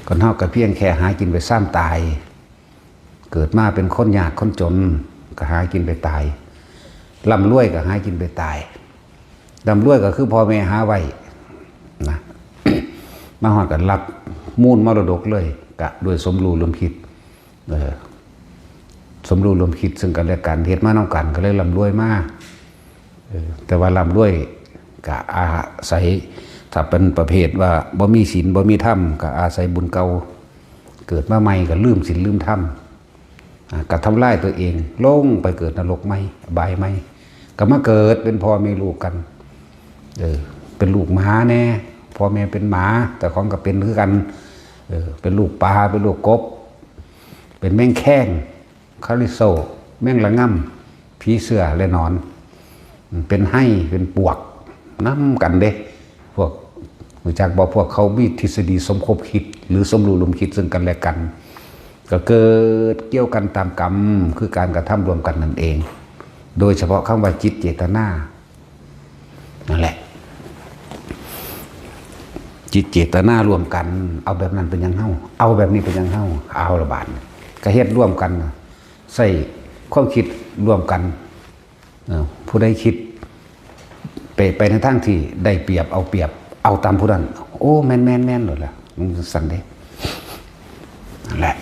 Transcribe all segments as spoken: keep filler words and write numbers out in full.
คนเฮาก็เพียงแค่หากินไปซ่ามตาย เกิดมาเป็นคนยากคนจน ก็หากินไปตาย ร่ำรวยก็หากินไปตาย ร่ำรวยก็คือพ่อแม่หาไว้นะ มาฮอดก็รับมูลมรดกเลย กะด้วยสมรู้ร่วมคิด เออ สมรู้ร่วมคิดซึ่งกันและกัน เฮ็ดมานำกัน ก็เลยร่ำรวยมา เออ แต่ว่าร่ำรวยก็อาศัย ถ้าเป็นประเภทว่าบ่มีศีลบ่มีธรรม ก็อาศัยบุญเก่า เกิดมาใหม่ก็ลืมศีลลืมธรรม อ่า ก็ทำลายตัวเอง ลงไปเกิดนรกใหม่ อบายใหม่ ก็มาเกิดเป็นพ่อแม่ลูกกัน เออ เป็นลูกหมาแน่ พ่อแม่เป็นหมา เจ้าของก็เป็นคือกัน เออ เป็นลูกปลา เป็นลูกกบ เป็นแมงแคง คาริโซ แมงระงำ ผีเสื้อและหนอน เป็นไฮ่ เป็นปวก นำกันเด้ พวก รู้จักบ่ พวกเขามีทฤษฎีสมคบคิด หรือสมรู้ร่วมคิดซึ่งกันและกัน ก็เกิดเกี่ยวกันตามกรรม คือการกระทำร่วมกันนั่นเอง โดยเฉพาะคำว่าจิตเจตนา นั่นแหละ จิตเจตนาร่วมกัน เอาแบบนั้นเป็นหยังเฮา เอาแบบนี้เป็นหยังเฮา เอาละบาดนี้ ก็เฮ็ดร่วมกัน ใช้ความคิดร่วมกัน เออ ผู้ใดคิดไป ไปในทางที่ได้เปรียบเอาเปรียบ เอาตามผู้นั้น โอ้ แม่น แม่น แม่นโลดล่ะ มันสั่นเด้ นั่นแหละ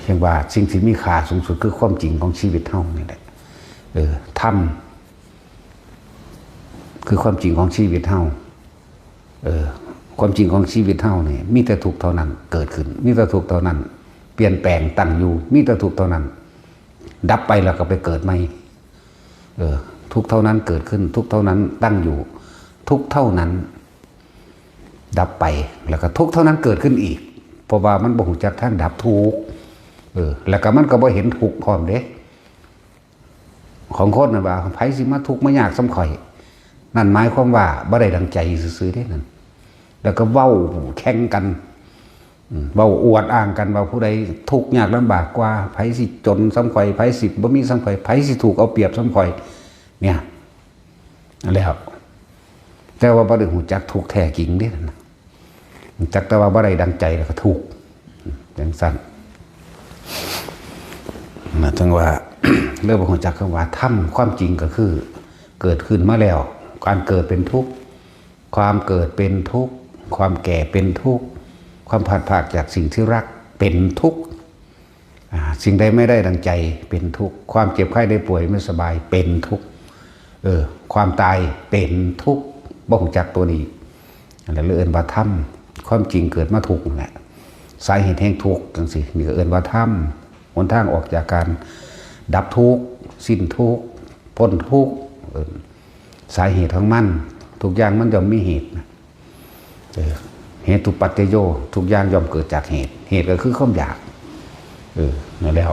เรียกว่าสิ่งที่มีค่าสูงสุดคือความจริงของชีวิตเฮานี่แหละ เออ ธรรม คือความจริงของชีวิตเฮา เออ ความจริงของชีวิตเฮานี่ มีแต่ทุกข์เท่านั้นเกิดขึ้น มีแต่ทุกข์เท่านั้นเปลี่ยนแปลงตั้งอยู่ มีแต่ทุกข์เท่านั้นดับไปแล้วก็ไปเกิดใหม่ เออ ทุกข์เท่านั้นเกิดขึ้น ทุกข์เท่านั้นตั้งอยู่ ทุกข์เท่านั้นดับไป แล้วก็ทุกข์เท่านั้นเกิดขึ้นอีก เพราะว่ามันบ่ฮู้จักทางดับทุกข์ เออ แล้วก็มันก็บ่เห็นทุกข์พร้อมเด้ ของคนน่ะว่า ไผสิมาทุกข์มายากส่ำข่อย นั่นหมายความว่าบ่ได้ดังใจซื่อๆเด้นั่น แล้วก็เว้าแข่งกัน อืม เว้าอวดอ้างกันว่าผู้ใดทุกข์ยากลำบากกว่า ไผสิจนส่ำข่อย ไผสิบ่มีส่ำข่อย ไผสิถูกเอาเปรียบส่ำข่อย เนี่ย แล้ว แต่ว่าบ่ได้ฮู้จักทุกข์แท้จริงเด้นั่นน่ะ จักแต่ว่าบ่ได้ดังใจแล้วก็ทุกข์ จังซั่น นะ ถึงว่า เริ่มบ่ฮู้จักคำว่าธรรม ความจริงก็คือ เกิดขึ้นมาแล้ว การเกิดเป็นทุกข์ ความเกิดเป็นทุกข์ ความแก่เป็นทุกข์ ความพลัดพรากจากสิ่งที่รักเป็นทุกข์ อ่า สิ่งใดไม่ได้ดังใจเป็นทุกข์ ความเจ็บไข้ได้ป่วยไม่สบายเป็นทุกข์ เออ ความตายเป็นทุกข์ บ่ฮู้จักตัวนี้ อันนั้นเลยเอิ้นว่าธรรม ความจริงเกิดมาทุกข์นั่นแหละ สาเหตุแห่งทุกข์จังซี่ นี่ก็เอิ้นว่าธรรม หนทางออกจากการดับทุกข์ สิ้นทุกข์ พ้นทุกข์ เออ สาเหตุของมัน ทุกอย่างมันย่อมมีเหตุนะ เออ เหตุปัจจโย ทุกอย่างย่อมเกิดจากเหตุ เหตุก็คือความอยาก เออ นั่นแหละ